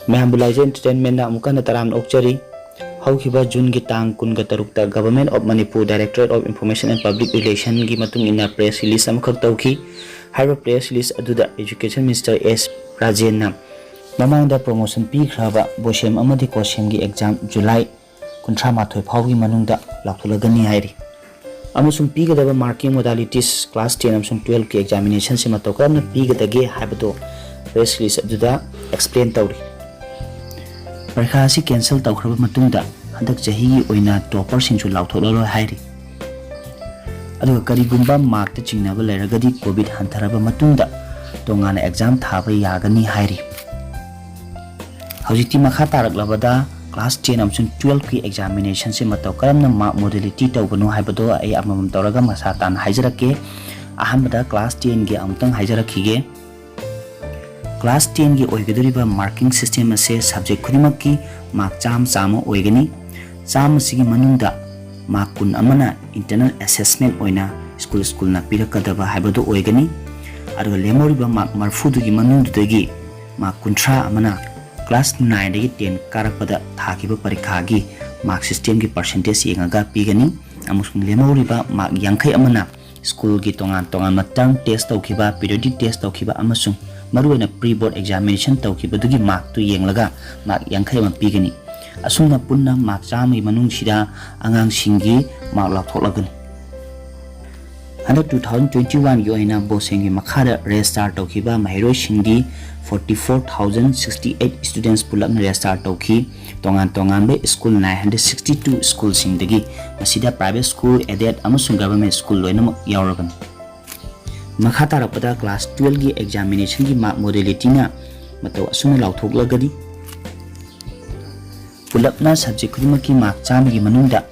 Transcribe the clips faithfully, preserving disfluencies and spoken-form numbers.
ꯃꯌꯥꯝꯕꯨ ꯂꯥꯏꯖ Entertainmentꯅ ꯑꯃꯨꯛ ꯍꯟꯅ ꯇꯔꯥꯝꯅ ꯑꯣꯛꯆꯔꯤ꯫ ꯍꯧꯈꯤꯕ Juneꯒꯤ ꯇꯥꯡ ꯀꯨꯟꯒ ꯇꯔꯨꯛꯇ Government of Manipur Directorate of Information and Public Relationꯒꯤ ꯃꯇꯨꯡ ꯏꯟꯅ press release ꯑꯃꯈꯛ ꯇꯧꯈꯤ꯫ ꯍꯥꯏꯔꯤꯕ press release ꯑꯗꯨꯗ Education Minister S ꯔꯥꯖꯦꯟꯅ ꯃꯃꯥꯡꯗ promotion ꯄꯤꯈ꯭ꯔꯕ BOSEM ꯑꯃꯗꯤ COHSEMꯒꯤ exam July ꯀꯨꯟꯊ꯭ꯔꯥ ꯃꯥꯊꯣꯏ ꯐꯥꯎꯒꯤ ꯃꯅꯨꯡꯗ ꯂꯥꯎꯊꯣꯛꯂꯒꯅꯤ ꯍꯥꯏꯔꯤ꯫ ꯑꯃꯁꯨꯡ ꯄꯤꯒꯗꯕ marking modalities class ten ꯑꯃꯁꯨꯡ twelveꯀꯤ examinationꯁꯦ ꯃꯇꯧ ꯀꯔꯝꯅ ꯄꯤꯒꯗꯒꯦ ꯍꯥꯏꯕꯗꯨ press release ꯑꯗꯨꯗ explain ꯇꯧꯔꯤ꯫ ꯄꯔꯤꯈꯥ ꯑꯁꯤ cancel ꯇꯧꯈ꯭ꯔꯕ ꯃꯇꯨꯡꯗ ꯍꯟꯗꯛ ꯆꯍꯤꯒꯤ ꯑꯣꯏꯅ topperꯁꯤꯡꯁꯨ ꯂꯥꯎꯊꯣꯛꯂꯔꯣꯏ ꯍꯥꯏꯔꯤ꯫ ꯑꯗꯨꯒ ꯀꯔꯤꯒꯨꯝꯕ markꯇ ꯆꯤꯡꯅꯕ ꯂꯩꯔꯒꯗꯤ COVID ꯍꯟꯊꯔꯕ ꯃꯇꯨꯡꯗ ꯇꯣꯉꯥꯟꯅ exam ꯊꯥꯕ ꯌꯥꯒꯅꯤ ꯍꯥꯏꯔꯤ꯫ ꯍꯧꯖꯤꯛꯇꯤ ꯃꯈꯥ ꯇꯥꯔꯛꯂꯕꯗ class ten ꯑꯃꯁꯨꯡ twelveꯀꯤ examinationꯁꯦ ꯃꯇꯧ ꯀꯔꯝꯅ mark modality ꯇꯧꯕꯅꯣ ꯍꯥꯏꯕꯗꯣ ꯑꯩ ꯑꯃꯃꯝ ꯇꯧꯔꯒ ꯃꯁꯥ ꯇꯥꯅ ꯍꯥꯏꯖꯔꯛꯀꯦ꯫ ꯑꯍꯥꯟꯕꯗ class tenꯒꯤ ꯑꯃꯨꯛꯇꯪ ꯍꯥꯏꯖꯔꯛꯈꯤꯒꯦ꯫ Class tenꯒꯤ ꯑꯣꯏꯒꯗꯧꯔꯤꯕ marking system ꯑꯁꯦ subject ꯈꯨꯗꯤꯡꯃꯛꯀꯤ mark ꯆꯥꯝꯃ ꯆꯥꯝꯃ ꯑꯣꯏꯒꯅꯤ꯫ ꯆꯥꯝꯃꯁꯤꯒꯤ ꯃꯅꯨꯡꯗ mark ꯀꯨꯟ ꯑꯃꯅ internal assessment ꯑꯣꯏꯅ school schoolꯅ ꯄꯤꯔꯛꯀꯗꯕ ꯍꯥꯏꯕꯗꯨ ꯑꯣꯏꯒꯅꯤ꯫ ꯑꯗꯨꯒ ꯂꯦꯝꯍꯧꯔꯤꯕ mark ꯃꯔꯤꯐꯨꯗꯨꯒꯤ ꯃꯅꯨꯡꯗꯨꯗꯒꯤ mark ꯀꯨꯟꯊ꯭ꯔꯥ ꯑꯃꯅ class nineꯗꯒꯤ ten ꯀꯥꯔꯛꯄꯗ ꯊꯥꯈꯤꯕ ꯄꯔꯤꯈꯥꯒꯤ mark systemꯒꯤ percentage ꯌꯦꯡꯉꯒ ꯄꯤꯒꯅꯤ꯫ ꯑꯃꯁꯨꯡ ꯂꯦꯝꯍꯧꯔꯤꯕ mark ꯌꯥꯡꯈꯩ ꯑꯃꯅ schoolꯒꯤ ꯇꯣꯉꯥꯟ ꯇꯣꯉꯥꯟꯕ term test ꯇꯧꯈꯤꯕ, periodic test ꯇꯧꯈꯤꯕ ꯑꯃꯁꯨꯡ ꯃꯔꯨꯑꯣꯏꯅ pre board examination ꯇꯧꯈꯤꯕꯗꯨꯒꯤ markꯇꯨ ꯌꯦꯡꯂꯒ mark ꯌꯥꯡꯈꯩ ꯑꯃ ꯄꯤꯒꯅꯤ꯫ ꯑꯁꯨꯝꯅ ꯄꯨꯟꯅ mark ꯆꯥꯝꯃꯒꯤ ꯃꯅꯨꯡꯁꯤꯗ ꯑꯉꯥꯡꯁꯤꯡꯒꯤ mark ꯂꯥꯎꯊꯣꯛꯂꯒꯅꯤ꯫ ꯍꯟꯗꯛ two thousand twenty oneꯒꯤ ꯑꯣꯏꯅ BOSEMꯒꯤ ꯃꯈꯥꯗ register ꯇꯧꯈꯤꯕ ꯃꯍꯩꯔꯣꯏꯁꯤꯡꯗꯤ forty four thousand sixty eight students ꯄꯨꯂꯞꯅ register ꯇꯧꯈꯤ꯫ ꯇꯣꯉꯥꯟ ꯇꯣꯉꯥꯟꯕ school nine hundred sixty two schoolꯁꯤꯡꯗꯒꯤ, ꯃꯁꯤꯗ private school, aided ꯑꯃꯁꯨꯡ government school ꯂꯣꯏꯅꯃꯛ ꯌꯥꯎꯔꯕꯅꯤ꯫ ꯃꯈꯥ ꯇꯥꯔꯛꯄꯗ class twelveꯒꯤ examinationꯒꯤ mark modalityꯅ ꯃꯇꯧ ꯑꯁꯨꯝꯅ ꯂꯥꯎꯊꯣꯛꯂꯒꯗꯤ, ꯄꯨꯂꯞꯅ subject ꯈꯨꯗꯤꯡꯃꯛꯀꯤ mark ꯆꯥꯝꯃꯒꯤ ꯃꯅꯨꯡꯗ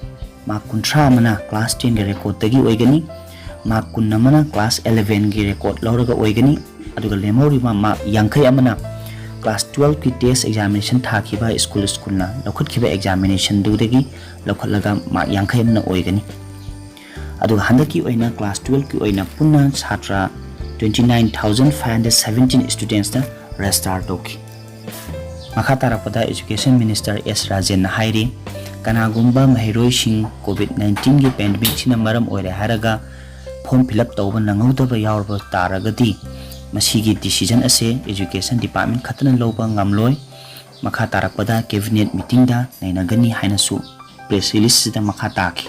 mark ꯀꯨꯟꯊ꯭ꯔꯥ ꯑꯃꯅ class tenꯒꯤ recordꯇꯒꯤ ꯑꯣꯏꯒꯅꯤ, mark ꯀꯨꯟ ꯑꯃꯅ class elevenꯒꯤ record ꯂꯧꯔꯒ ꯑꯣꯏꯒꯅꯤ꯫ ꯑꯗꯨꯒ ꯂꯦꯝꯍꯧꯔꯤꯕ mark ꯌꯥꯡꯈꯩ ꯑꯃꯅ class twelveꯀꯤ test examination ꯊꯥꯈꯤꯕ school schoolꯅ ꯂꯧꯈꯠꯈꯤꯕ examinationꯗꯨꯗꯒꯤ ꯂꯧꯈꯠꯂꯒ mark ꯌꯥꯡꯈꯩ ꯑꯃꯅ ꯑꯣꯏꯒꯅꯤ꯫ ꯑꯗꯨꯒ ꯍꯟꯗꯛꯀꯤ ꯑꯣꯏꯅ class twelveꯀꯤ ꯑꯣꯏꯅ ꯄꯨꯟꯅ ꯁꯥꯇ꯭ꯔ twenty nine thousand five hundred seventeen studentsꯅ register ꯇꯧꯈꯤ꯫ ꯃꯈꯥ ꯇꯥꯔꯛꯄꯗ Education Minister S ꯔꯥꯖꯦꯟꯅ ꯍꯥꯏꯔꯤ, ꯀꯅꯥꯒꯨꯝꯕ ꯃꯍꯩꯔꯣꯏꯁꯤꯡ COVID nineteen ꯒꯤ pandemic ꯁꯤꯅ ꯃꯔꯝ ꯑꯣꯏꯔꯦ ꯍꯥꯏꯔꯒ form fill up ꯇꯧꯕ ꯅꯪꯍꯧꯗꯕ ꯌꯥꯎꯔꯕ ꯇꯥꯔꯒꯗꯤ ꯃꯁꯤꯒꯤ decision ꯑꯁꯦ Education Department ꯈꯛꯇꯅ ꯂꯧꯕ ꯉꯝꯂꯣꯏ꯫ ꯃꯈꯥ ꯇꯥꯔꯛꯄꯗ cabinet meeting ꯗ ꯅꯩꯅꯒꯅꯤ ꯍꯥꯏꯅꯁꯨ press release ꯁꯤꯗ ꯃꯈꯥ ꯇꯥꯈꯤ꯫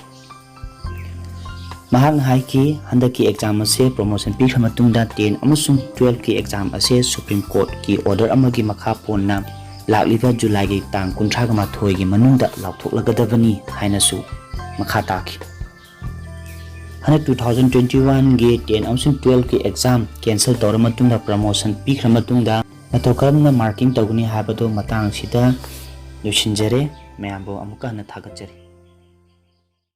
ꯃꯍꯥꯛꯅ ꯍꯥꯏꯈꯤ, ꯍꯟꯗꯛꯀꯤ exam ꯑꯁꯦ promotion ꯄꯤꯈ꯭ꯔ ꯃꯇꯨꯡꯗ ten ꯑꯃꯁꯨꯡ twelve ꯀꯤ exam ꯑꯁꯦ Supreme Court ꯀꯤ order ꯑꯃꯒꯤ ꯃꯈꯥ ꯄꯣꯟꯅ ꯂꯥꯛꯂꯤꯕ ꯖꯨꯂꯥꯏꯒꯤ ꯇꯥꯡ ꯀꯨꯟꯊ꯭ꯔꯥꯒ ꯃꯥꯊꯣꯏꯒꯤ ꯃꯅꯨꯡꯗ ꯂꯥꯎꯊꯣꯛꯂꯒꯗꯕꯅꯤ ꯍꯥꯏꯅꯁꯨ ꯃꯈꯥ ꯇꯥꯈꯤ꯫ ꯍꯟꯗꯛ two thousand twenty one ꯒꯤ ten ꯑꯃꯁꯨꯡ twelve ꯀꯤ exam cancel ꯇꯧꯔ ꯃꯇꯨꯡꯗ promotion ꯄꯤꯈ꯭ꯔ ꯃꯇꯨꯡꯗ ꯃꯇꯧ ꯀꯔꯝꯅ marking ꯇꯧꯒꯅꯤ ꯍꯥꯏꯕꯗꯨ ꯃꯇꯥꯡ ꯑꯁꯤꯗ ꯂꯣꯏꯁꯤꯟꯖꯔꯦ꯫ ꯃꯌꯥꯝꯕꯨ ꯑꯃꯨꯛꯀ ꯍꯟꯅ ꯊꯥꯒꯠꯆꯔꯤ꯫